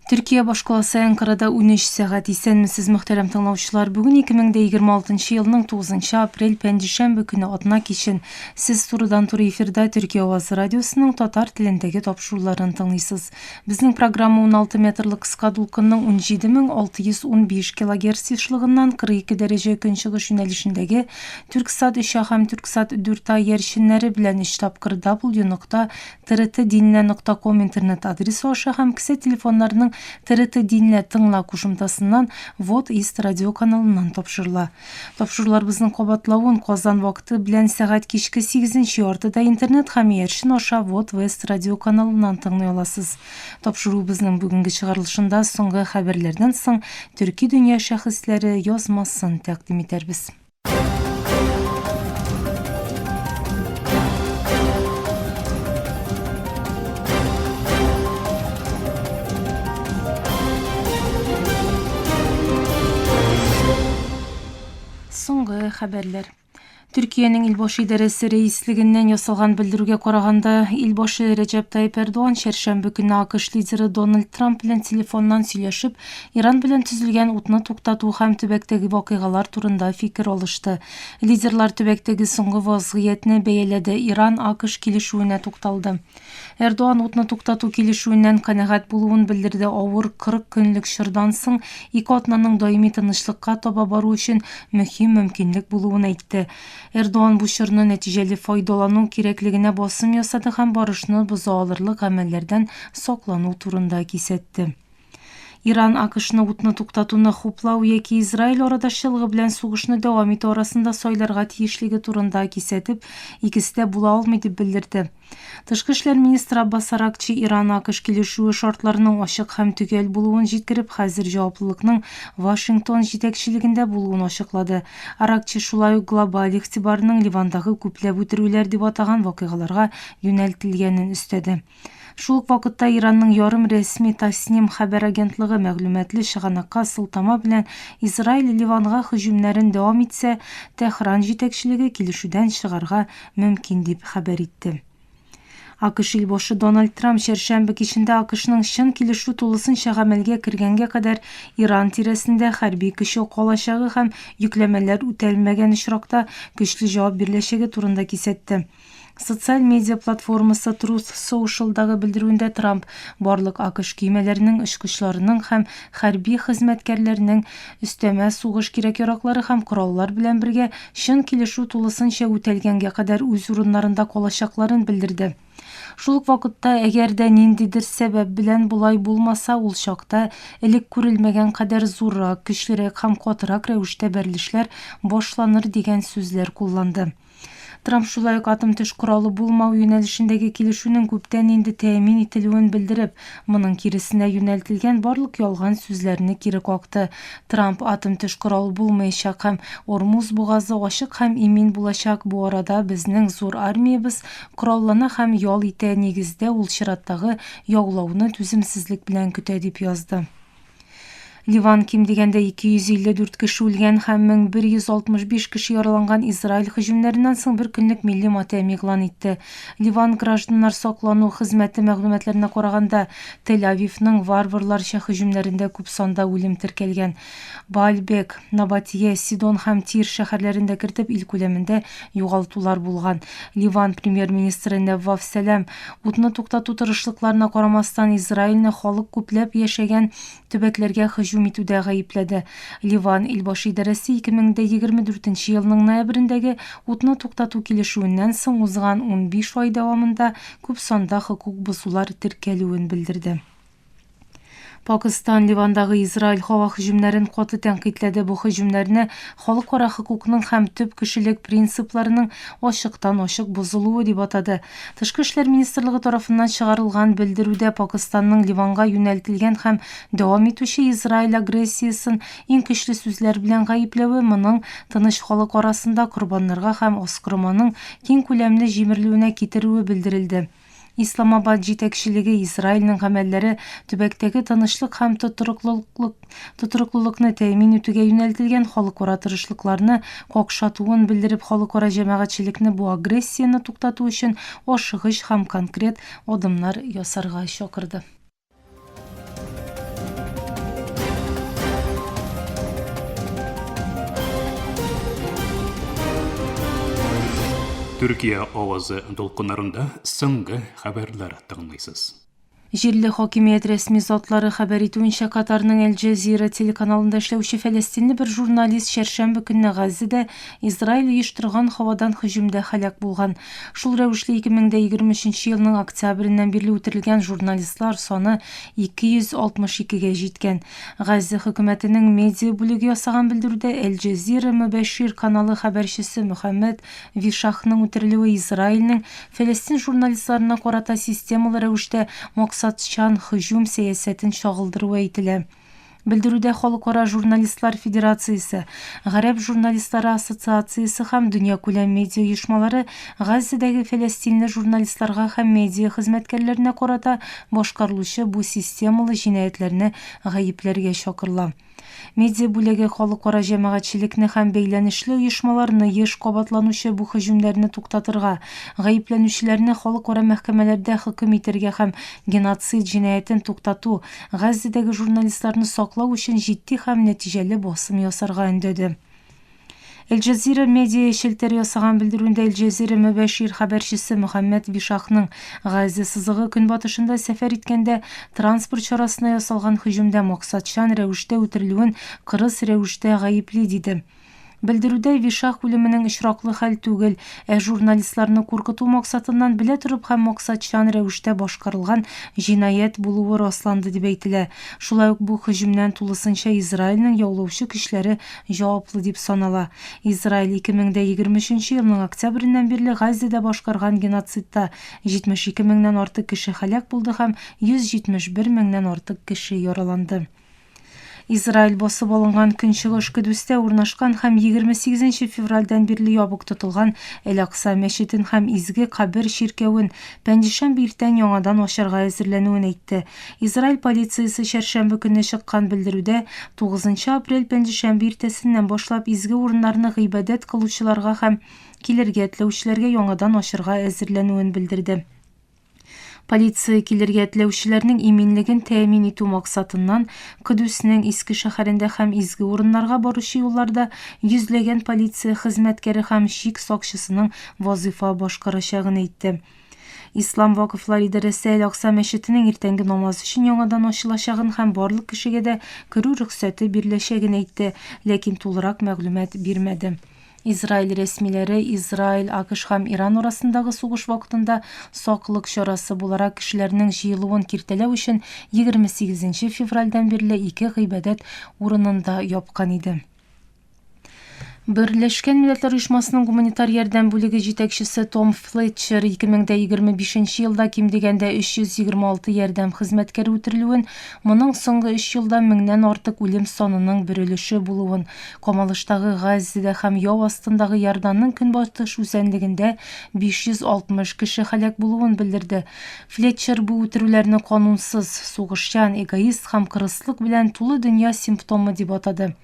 Төркия башкаласы Әнкарада 13 сәгать. Исәнмесез, мөхтәрәм тыңлаучылар. Бүген 2026 елның 9 апрель пәнҗешәмбе көне атна кичен. Сез турыдан-туры эфирда Төркия авазы радиосының татар телендәге тапшыруларын тыңлыйсыз. Безнең программа 16 метрлы кыска дулкынның 17615 килогерц ешлыгыннан 42 дәрәҗә көнчыгыш юнәлешендәге Түрксат 3А һәм Түрксат 4А иярченнәре белән өч тапкыр W нокта trtdinle.com интернет адресы аша һәм кесә телефоннарының TRT Dinle тыңла кушымтасыннан Вот Ист радио каналыннан тапшырыла. Тапшыруларыбызның кабатлавын Казан вакыты белән сәгать кичке сигезенче яртыда интернет һәм иярчен аша Вот Вест радио каналыннан тыңлый аласыз. Тапшыруыбызның бүгенге чыгарылышында соңгы хәбәрләрдән соң Төрки дөнья шәхесләре язмасын тәкъдим итәрбез. Соңгы хәбәрләр. Төркиянең Илбашы идарәсе рәислегеннән ясалган белдерүгә караганда, Илбашы Рәҗәп Тайип Эрдоган чәршәмбе көнне АКШ лидеры Дональд Трамп белән телефоннан сөйләшеп, Иран белән төзелгән утны туктату һәм төбәктәге вакыйгалар турында фикер алышты. Лидерлар төбәктәге соңгы вазгыятьне бәяләде, Иран-АКШ килешүенә тукталды. Эрдоган утны туктату килешүеннән канәгать булуын белдерде, авыр 40 көнлек чордан соң ике атнаның даими тынычлыкка таба бару өчен мөһим мөмкинлек булуын әйтте. Эрдоган бу чорны нәтиҗәле файдалану кирәклегенә басым ясады һәм барышны боза алырлык гамәлләрдән саклану турында кисәтте. Иран АКШны утны туктатуны хуплау яки Израиль арадашчылыгы белән сугышны дәвам итү арасында сайларга тиешлеге турында кисәтеп, икесе дә була алмый дип белдерде. Тышкы эшләр министры Аббас Аракчи Иран-АКШ килешүе шартларының ачык һәм төгәл булуын җиткереп, хәзер җаваплылыкның Вашингтон җитәкчелегендә булуын ачыклады. Аракчи шулай ук глобаль игътибарның Ливандагы күпләп үтерүләр дип атаган вакыйгаларга юнәлтелгәнен өстәде. Шул ук вакытта Иранның ярым рәсми Тасним хәбәр агентлыгы мәгълүматлы чыганакка сылтама белән Израиль Ливанга һөҗүмнәрен дәвам итсә, Тәһран җитәкчелеге килешүдән чыгарга мөмкин дип хәбәр итте. АКШ илбашы Дональд Трамп чәршәмбе кичендә АКШның чын килешү тулысынча гамәлгә кергәнгә кадәр Иран тирәсендә хәрби көче калачагы һәм йөкләмәләр үтәлмәгән очракта көчле җавап биреләчәге турында кисәтте. Социаль медиа платформасы Truth Social-дагы белдерүендә Трамп барлык АКШ көймәләренең очкычларының һәм хәрби хезмәткәрләренең өстәмә сугыш кирәк-яраклары һәм кораллар белән бергә чын килешү тулысынча үтәлгәнгә кадәр үз урыннарында калачакларын белдерде. Шул ук вакытта, әгәр дә ниндидер сәбәп белән болай булмаса, ул чакта элек күрелмәгән кадәр зуррак, көчлерәк һәм катырак рәвештә бәрелешләр башланыр дигән сүзләр кулланды. Трамп шулай ук атом-төш коралы булмау юнәлешендәге килешүнең күптән инде тәэмин ителүен белдереп, моның киресенә юнәлтелгән барлык ялган сүзләрне кире какты. Трамп атом-төш коралы булмаячак һәм Ормуз бугазы ачык һәм имин булачак, бу арада безнең зур армиябез кораллана һәм ял итә, нигездә ул чираттагы яулауны түземсезлек белән көтә, дип язды. Ливан ким дигәндә 254 кеше үлгән һәм 1165 кеше яраланган Израиль һөҗүмнәреннән соң бер көнлек милли матәм игълан итте. Ливан гражданнар саклану хезмәте мәгълүматларына караганда, Тель-Авивның варварларча һөҗүмнәрендә күп санда үлем теркәлгән. Баальбек, Набатия, Сидон һәм Тир шәһәрләрен дә кертеп, ил күләмендә югалтулар булган. Ливан премьер-министры Нәвваф Сәлам, утны туктату тырышлыкларына карамастан, Израильне халык күпләп яшәгән төбәкләргә һөҗүм итүдә гаепләде. Ливан илбашы идарәсе 2024 елның ноябрендәге утны туктату килешүеннән соң узган 15 ай дәвамында күп санда хокук бозулар теркәлүен белдерде. Пакыстан Ливандагы Израиль һава һөҗүмнәрен каты тәнкыйтьләде, бу һөҗүмнәрне халыкара хокукның һәм төп кешелек принципларының ачыктан-ачык бозылуы дип атады. Тышкы эшләр министрлыгы тарафыннан чыгарылган белдерүдә Пакыстанның Ливанга юнәлтелгән һәм дәвам итүче Израиль агрессиясен иң көчле сүзләр белән гаепләве моның тыныч халык арасында корбаннарга һәм аскроманың киң күләмле җимерелүенә китерүе белдерелде. Исламабад җитәкчелеге Израильнең гамәлләре төбәктәге тынычлык һәм тотрыклылык тотрыклылыкны тәэмин итүгә юнәлтелгән халыкара тырышлыкларны какшатуын белдереп, халыкара җәмәгатьчелекне бу агрессияне туктату өчен ашыгыч һәм конкрет адымнар ясарга чакырды. Төркия авазы дулкыннарында соңгы хәбәрләр тыңлыйсыз. Җирле хакимият рәсми затлары хәбәр итүенчә, Катарның Әл-Джазира телеканалында эшләүче фәләстинле бер журналист чәршәмбе көнне Газзәдә Израиль оештырган һавадан һөҗүмдә һәлак булган. Шул рәвешле 2023 елның октябреннән бирле үтерелгән журналистлар саны 262 гә җиткән. Газзә хөкүмәтенең медиа бүлеге ясаган белдерүдә Әл-Джазира Мөбәшир каналы хәбәрчесе Мөхәммәд Вишахның үтерелүе Израильнең Фәләстин журналистларына карата системалы рәвештә максатчан һөҗүм сәясәтен чагылдыруы әйтелә. Белдерүдә Халыкара журналистлар федерациясе, Гарәп журналистлары ассоциациясе һәм дөньякүләм медиа оешмалары Газзәдәге фәләстинле журналистларга һәм медиа хезмәткәрләренә карата башкарылучы бу системалы җинаятьләрне гаепләргә чакырыла. Медиа бүлеге халыкара җәмәгатьчелекне һәм бәйләнешле оешмаларны еш кабатланучы бу һөҗүмнәрне туктатырга, гаепләнүчеләрне халыкара мәхкәмәләрдә хөкем итәргә һәм геноцид җинаятен туктату, Газзәдәге журналистларны саклау өчен җитди һәм нәтиҗәле басым ясарга өндәде. Әл-Джазира медиа челтәре ясаган белдерүендә Әл-Джазира Мөбәшир хәбәрчесе Мөхәммәд Вишахның Газа сызыгы көнбатышында сәфәр иткәндә транспорт чарасына ясалган һөҗүмдә максатчан рәвештә үтерелүен кырыс рәвештә гаепли, диде. Белдерүдә Вишах үлеменең очраклы хәл түгел, ә журналистларны куркыту максатыннан белә торып һәм максатчан рәвештә башкарылган җинаять булуы расланды дип әйтелә. Шулай ук бу һөҗүмнән тулысынча Израильнең яулаучы көчләре җаваплы дип санала. Израиль 2023 нче елның октябреннән бирле Газзәдә башкарган геноцидта 72 меңнән артык кеше һәлак булды һәм 171 меңнән артык кеше яраланды. Израиль басып алынган Көнчыгыш Көдүстә урнашкан һәм 28 нче февральдән бирле ябык тотылган Әл-Акса мәчетен һәм Изге Кабер чиркәвен пәнҗешәмбе иртән яңадан ачарга әзерләнүен әйтте. Израиль полициясе чәршәмбе көнне чыккан белдерүдә, тугызынчы апрель пәнҗешәмбе иртәсеннән башлап изге урыннарны гыйбадәт кылучыларга һәм килергә теләүчеләргә яңадан ачырга әзерләнүен белдерде. Полиция килергә теләүчеләрнең иминлеген тәэмин итү максатыннан Көдүснең иске шәһәрендә һәм изге урыннарга баручы юлларда йөзләгән полиция хезмәткәре һәм чик сакчысының вазыйфа башкарачагын әйтте. Ислам вакыфлар идарәсе Әл-Акса мәчетенең иртәнге намаз өчен яңадан ачылачагын һәм барлык кешегә дә керү рөхсәте биреләчәген әйтте, ләкин тулырак мәгълүмат бирмәде. Израиль рәсмиләре Израиль, АКШ һәм Иран арасындагы сугыш вакытында саклык чарасы буларак кешеләрнең җыелуын киртәләү өчен 28 нче февральдән бирле ике гыйбадәт урынын да япкан иде. Берләшкән Милләтләр Оешмасының гуманитар ярдәм бүлеге җитәкчесе Том Флетчер 2025 елда ким дигәндә 326 ярдәм хезмәткәре үтерелүен, моның соңгы өч елда меңнән артык үлем санының бер өлеше булуын, камалыштагы Газзәдә һәм яу астындагы Иорданның көнбатыш үзәнлегендә 560 кеше һәлак булуын белдерде. Флетчер бу үтерүләрне канунсыз, сугышчан, эгоист һәм кырыслык белән тулы дөнья симптомы дип атады.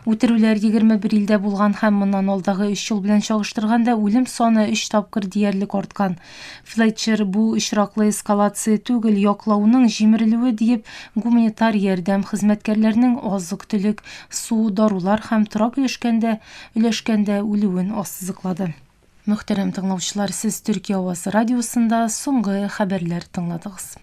Үтерүләр 21 илдә булган һәм моннан алдагы өч ел белән чагыштырганда үлем саны өч тапкыр диярлек арткан. Флетчер бу очраклы эскалация түгел, яклауның җимерелүе диеп гуманитар ярдәм хезмәткәрләренең азык-төлек, су, дарулар һәм торак өләшкәндә өләшкәндә үлүен ассызыклады. Мөхтәрәм тыңлаучылар, сез Төркия авазы радиосында соңгы хәбәрләр тыңладыгыз.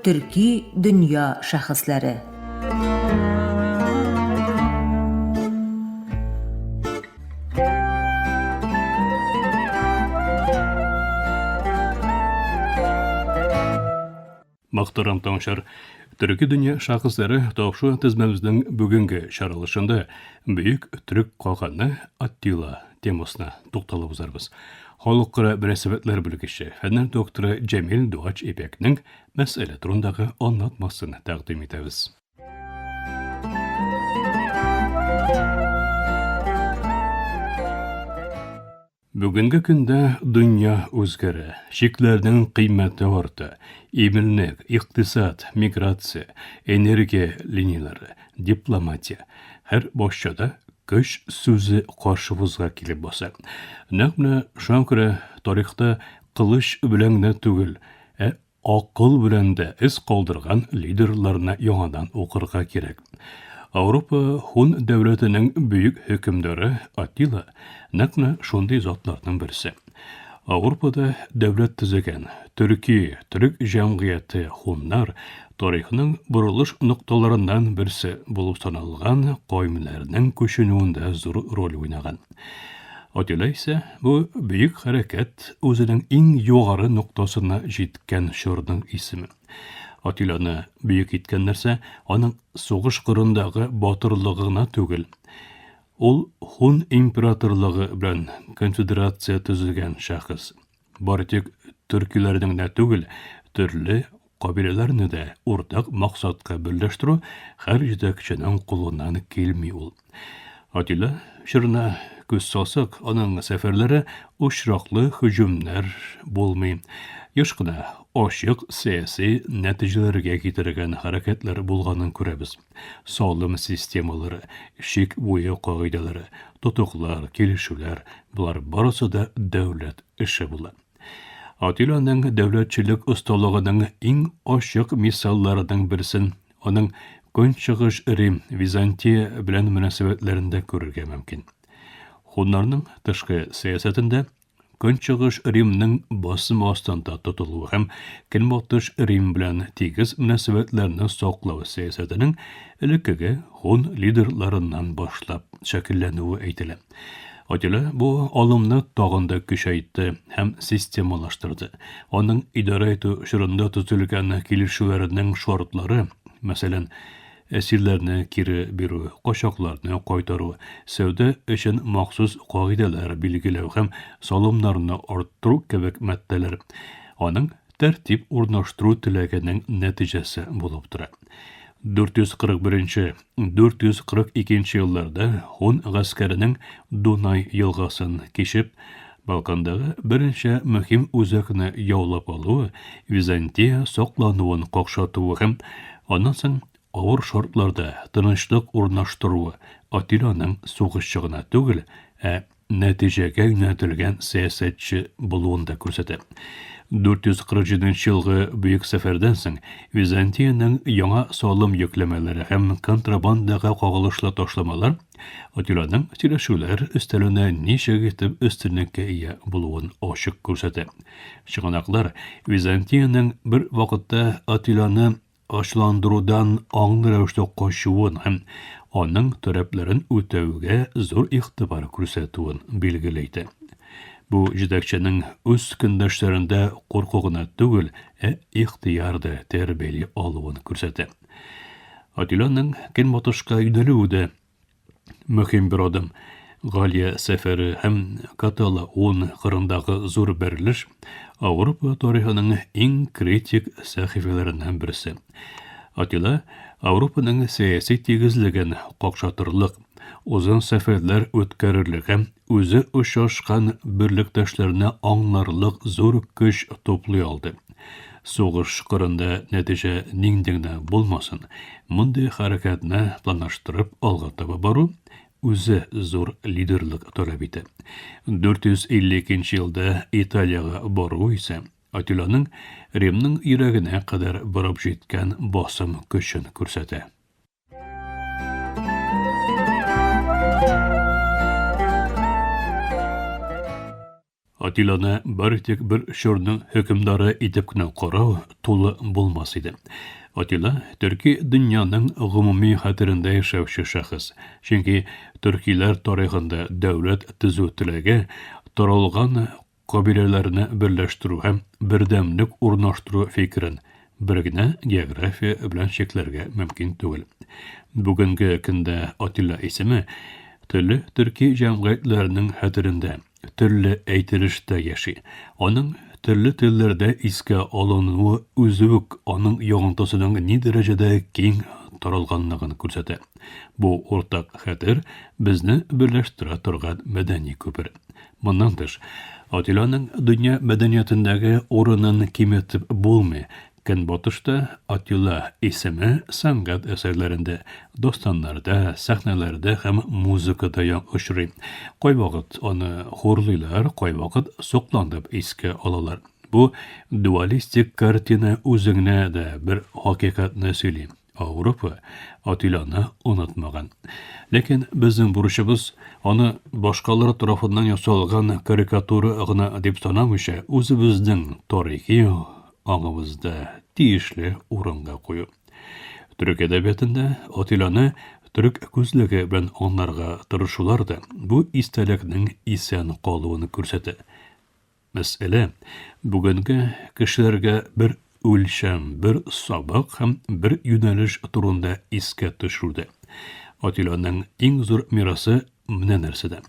Төрки дөнья шәхесләре. Мөхтәрәм тыңлаучылар, Төрки дөнья шәхесләре тапшу тезмәбезнең бүгенге чаралышында бөек төрек каганы Аттила темасына тукталып узарбыз. Халыкара мөнәсәбәтләр белгече, фәннәр докторы Җәмил Дуач Ипәкнең мәсьәлә турындагы аңлатмасын тәкъдим итәбез. Бүгенге көндә дөнья үзгәрә, чикләрнең кыйммәте арта, иминлек, икътисад, миграция, энергия линияләре, дипломатия. Һәр бакчада көч сүзе каршыбызга килеп баса. Нәкъ менә шуңа күрә тарихта кылыч белән генә түгел, ә акыл белән дә эз калдырган лидерларны яңадан укырга кирәк. Ауропа Һун дәүләтенең бөек хөкемдары Аттила нәкъ менә шундый затларның берсе. Ауропада дәүләт төзегән төрки, төрек җәмгыяте һуннар тарихның борылыш нокталарыннан берсе булып саналган кавемнәрнең күченүендә зур роль уйнаган. Атила исә бу бөек хәрәкәт үзенең иң югары ноктасына җиткән чорның исеме. Атиланы бөек иткән нәрсә аның сугыш кырындагы батырлыгы гына түгел. Ул Һун императорлыгы белән конфедерация төзегән шәхес. Бары тик төркиләрнең генә түгел, төрле кабиләләрне дә уртак максатка берләштерү һәр җитәкченең кулыннан килми ул. Атила чорына күз салсак, аның сәфәрләре очраклы һөҗүмнәр булмый. Еш кына ачык сәяси нәтиҗәләргә китергән хәрәкәтләр булганын күрәбез. Салым системалары, чик буе кагыйдәләре, тотыклар, килешүләр, болар барысы да дәүләт эше була. Атиланың дәүләтчелек осталыгының иң ачык мисалларының берсен аның Көнчыгыш Рим, Византия белән мөнәсәбәтләрендә күрергә мөмкин. Хуннарның тышкы сәясәтендә Көнчыгыш Римнең басым астында тотылуы һәм Көнбатыш Рим белән тигез мөнәсәбәтләрне саклау сәясәтенең элеккеге һун лидерларыннан башлап шәкелләнүе әйтелә. Атила бу алымны тагын да көчәйтте һәм системалаштырды. Аның идарә итү чорында төзелгән килешүләрнең шартлары, мәсәлән, әсирләрне кире бирү, качакларны кайтару, сәүдә өчен махсус кагыйдәләр билгеләү һәм салымнарны арттыру кебек маддәләр аның тәртип урнаштыру теләгенең нәтиҗәсе булып тора. 441 442 елларда һун гаскәренең Дунай елгасын кичеп, Балкандагы берничә мөһим үзәкне яулап алуы Византия саклануын какшатуы һәм аннан соң авыр шартларда тынычлык урнаштыруы Атиланың сугышчы гына түгел, ә нәтиҗәгә юнәлтелгән сәясәтче булуын да күрсәтә. 447 елгы Бөек сәфәрдән соң Византиянең яңа салым йөкләмәләре һәм контрабандага кагылышлы ташламалар Атиланың сөйләшүләр өстәленә ничек итеп өстенлеккә ия булуын ачык күрсәтә. Чыганаклар Византиянең бер вакытта Атиланы ачуландырудан аңлы рәвештә качуын һәм аның таләпләрен үтәүгә зур игътибар күрсәтүен билгеле итә. Бу җитәкченең үз көндәшләрендә курку гына түгел, ә ихтыяр да тәрбияли алуын күрсәтә. Атиланың көнбатышка юнәлүе дә мөһим бер адым. Галия сәфәре һәм Каталаун кырындагы зур бәрелеш Ауропа тарихының иң критик сәхифәләреннән берсе. Атила Ауропаның сәяси тигезлеген какшатырлык, озын сәфәрләр үткәрерлек һәм үзе очрашкан берлектәшләренә аңларлык зур көч туплый алды. Сугыш кырында нәтиҗә нинди генә булмасын, мондый хәрәкәтне планлаштырып алга таба бару үзе зур лидерлык таләп итә. 452 елда Италиягә бару исә Атиланың Римның йөрәгенә кадәр барып җиткән басым көчен күрсәтә. Атиланы бары тик бер чорның хөкемдары итеп кенә карау тулы булмас иде. Атила төрки дөньяның гомуми хәтерендә яшәүче шәхес. Чөнки төркиләр тарихында дәүләт төзү теләге таралган кабиләләрне берләштерү һәм бердәмлек урнаштыру фикерен бер генә география белән чикләргә мөмкин түгел. Бүгенге көндә Атилла исеме төрле төрки җәмгыятьләрнең хәтерендә, төрле әйтелештә яши. Аның төрле телләрдә искә алынуы үзе үк аның йогынтысының ни дәрәҗәдә киң таралганлыгын күрсәтә. Бу уртак хәтер безне берләштерә торган мәдәни күпер. Моннан тыш, Атиланың дөнья мәдәниятендәге урынын киметеп булмый. Көнбатышта Атилла исеме сәнгать әсәрләрендә, дастаннарда, сәхнәләрдә һәм музыкада очрый. Кайвакыт аны хурлыйлар, кайвакыт сокланып искә алалар. Бу дуалистик картина үзе генә дә бер хакыйкатьне сөйли. Ауропа Атиланы онытмаган. Ләкин безнең бурычыбыз аны башкалар тарафыннан ясалган карикатура гына дип санамыйча, үзебезнең тарихи аңыбызда тиешле урынга кую. Төрек әдәбиятында Атиланы төрек күзлеге белән аңларга тырышулар да бу истәлекнең исән калуын күрсәтә. Мәсьәлә бүгенге кешеләргә бер үлчәм, бер сабак һәм бер юнәлеш турында искә төшерүдә. Атиланың иң зур мирасы менә нәрсәдә.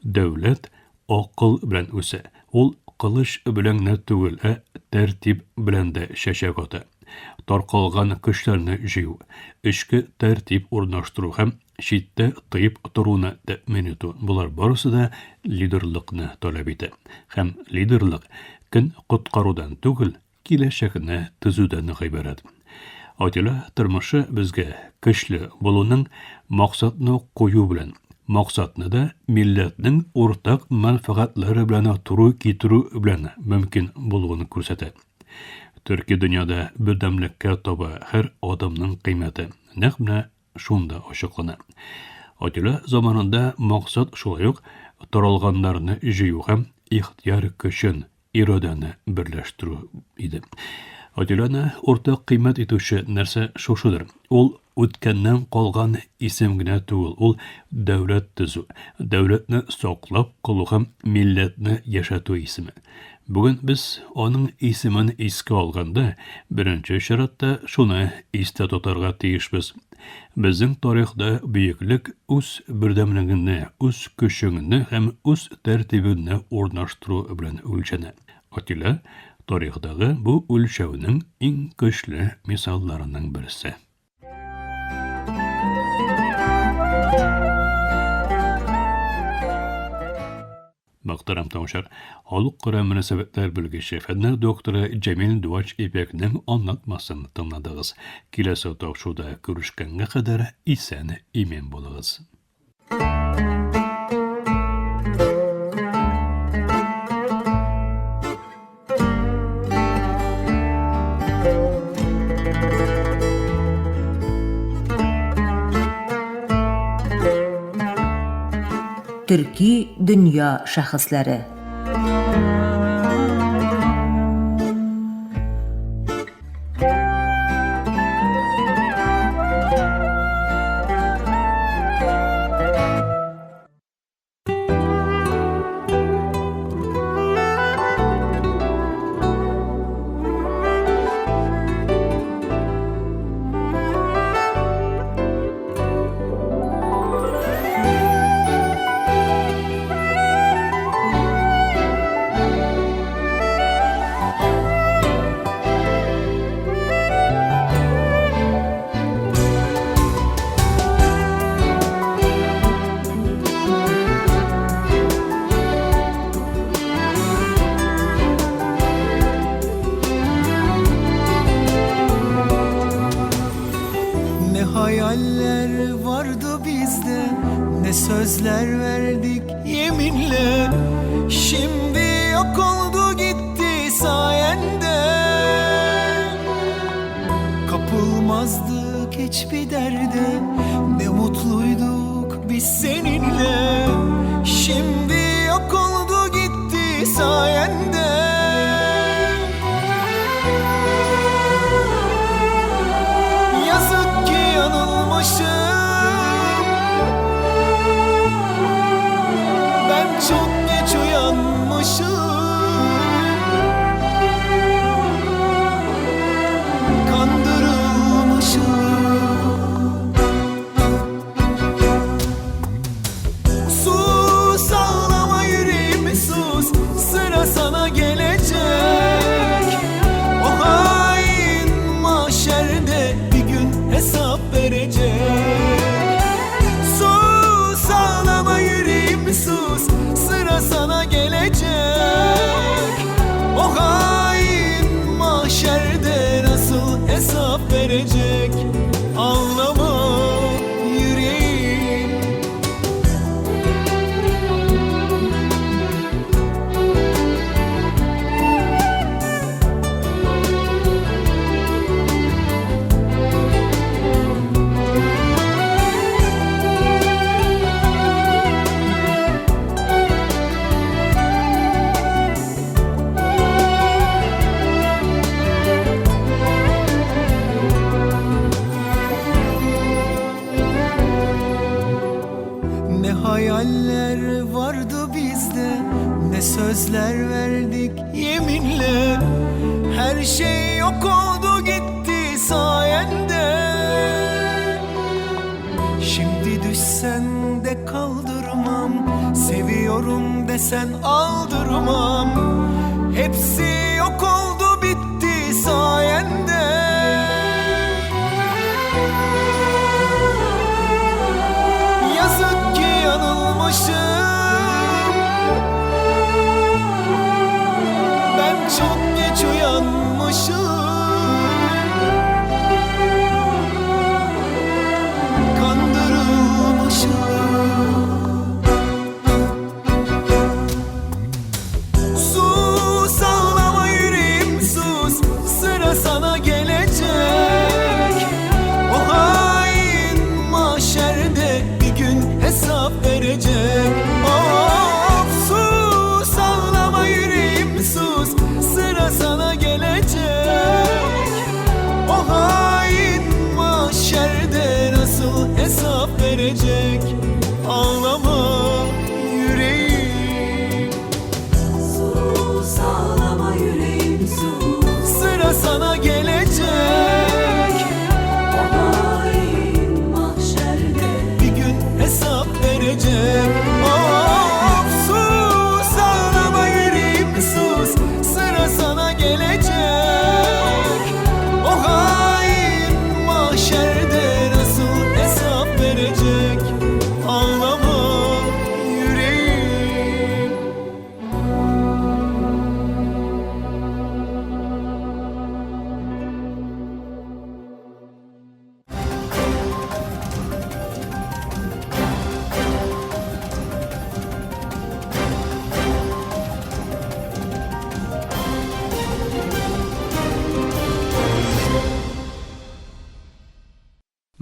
Дәүләт акыл белән үсә. Ул кылыч белән генә түгел, ә тәртип белән дә чәчәк ата. Таркалган көчләрне җыю, эчке тәртип урнаштыру һәм читтә тыеп торуны тәэмин итү, болар барысы да лидерлыкны таләп итә. Һәм лидерлык көн коткарудан түгел, киләчәкне төзүдән гыйбарәт. Атила тормышы безгә көчле булуның максатны кую белән, максатны да милләтнең уртак мәнфәгатьләре белән туры китерү белән мөмкин булуын күрсәтә. Төрки дөньяда бердәмлеккә таба һәр адымның кыйммәте нәкъ менә шунда ачыклана. Атила заманында максат шулай ук таралганнарны җыю һәм ихтыяр көчен, ирадәне берләштерү иде. Атиланы уртак кыйммәт итүче нәрсә шушыдыр. Ул үткәннән калган исем генә түгел, ул дәүләт төзү, дәүләтне саклап калу һәм милләтне яшәтү исеме. Бүген без аның исемен искә алганда, беренче чиратта шуны истә тотарга тиешбез. Безнең тарихта бөеклек үз бердәмлегеңне, үз көчеңне һәм үз тәртибеңне урнаштыру белән үлчәнә. Атилла, тарихтагы бу үлчәүнең иң көчле мисалларының берсе. Мөхтәрәм тыңлаучылар, халыкара мөнәсәбәтләр белгече, фәннәр докторы Җәмил Дуач Ипәкнең аңлатмасын тыңладыгыз. Киләсе тапшыруда күрешкәнгә кадәр исән-имин булыгыз. Төрки дөнья шәхесләре. Ne hayaller vardı bizde Ne sözler verdik yeminle Şimdi yok oldu gitti sayende Kapılmazdık hiçbir derde Ne mutluyduk biz seninle Şimdi yok oldu gitti sayende Yazık ki yanılmışım Ben çok geç uyanmışım Kandırılmışım. Sözler verdik yeminle. Her şey yok oldu gitti sayende. Şimdi düşsen de kaldırmam, seviyorum desen aldırmam. Hepsi yok oldu bitti sayende. Yazık ki yanılmışım. Ben çok geç uyanmışım. Kandırılmışım. Sus ağlama yüreğim sus, sıra sana gelecek. O hain mahşerde bir gün hesap verecek. Of sus ağlama yüreğim sus, sıra sana gelecek. O hain mahşerde nasıl hesap verecek? Ağlama yüreğim, Sus ağlama yüreğim sus, sıra sana gelecek. O hain mahşerde Bir gün hesap verecek. Of sus ağlama yüreğim sus, sıra sana gelecek. O hain mahşerde nasıl hesap verecek? Ağlama yüreğim.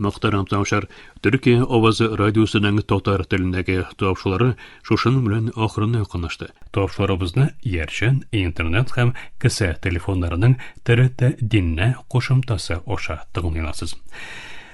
Мөхтәрәм тыңлаучылар, Төркия авазы радиосының татар телендәге тапшырулары шушының белән ахырына якынлашты. Тапшыруларыбызны иярчен интернет һәм кесә телефоннарының ТРТ Динне кушымтасы аша тыңлый аласыз.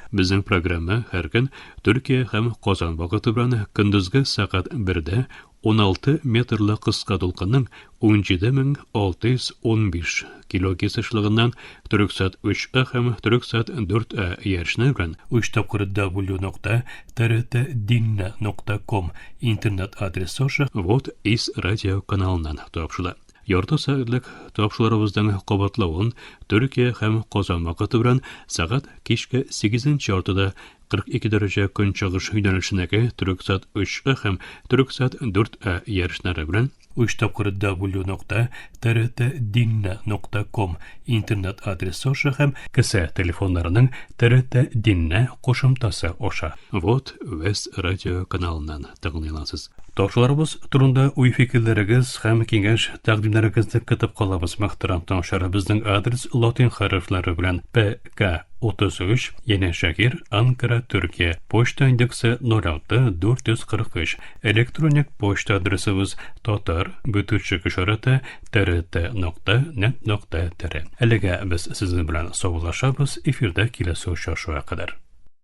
Безнең программа һәр көн Төркия һәм Казан вакыты белән көндезге сәгать 1дә 16 метрлы кыска дулкынның 17615 килогерц ешлыгыннан Төрексат 3А һәм Төрексат 4А иярчене белән 3 тапкыр w.trtdinne.com интернет адресы аша Вот из радио каналыннан тапшыла. Ярты сәгатьлек тапшыруларыбызның кабатлавын Төркия һәм Казан вакыты белән сәгать кичке 8:30 42 дәрәҗә көнчыгыш юнәлешендәге Төрексат 3А һәм Төрексат 4А иярченнәре белән 3 тапкыр w.trtdinne.com интернет адресы аша һәм кесә телефоннарының ТРТ Динне кушымтасы аша Вот Вест радио каналыннан тыңлый аласыз. Тапшыруларыбыз турында уй-фикерләрегез һәм киңәш тәкъдимнәрегезне көтеп калабыз. Мөхтәрәм тыңлаучылар, безнең адрес латин хәрефләре белән ПК 33 Yenişehir, Ankara, Türkiye. Poçta индексы 06 443. Elektronik poçta adresimiz tatar бүтүчек ишарәте trt.net.tr. Әлегә без сезнең белән саубуллашабыз. Эфирдә киләсе очрашуга кадәр.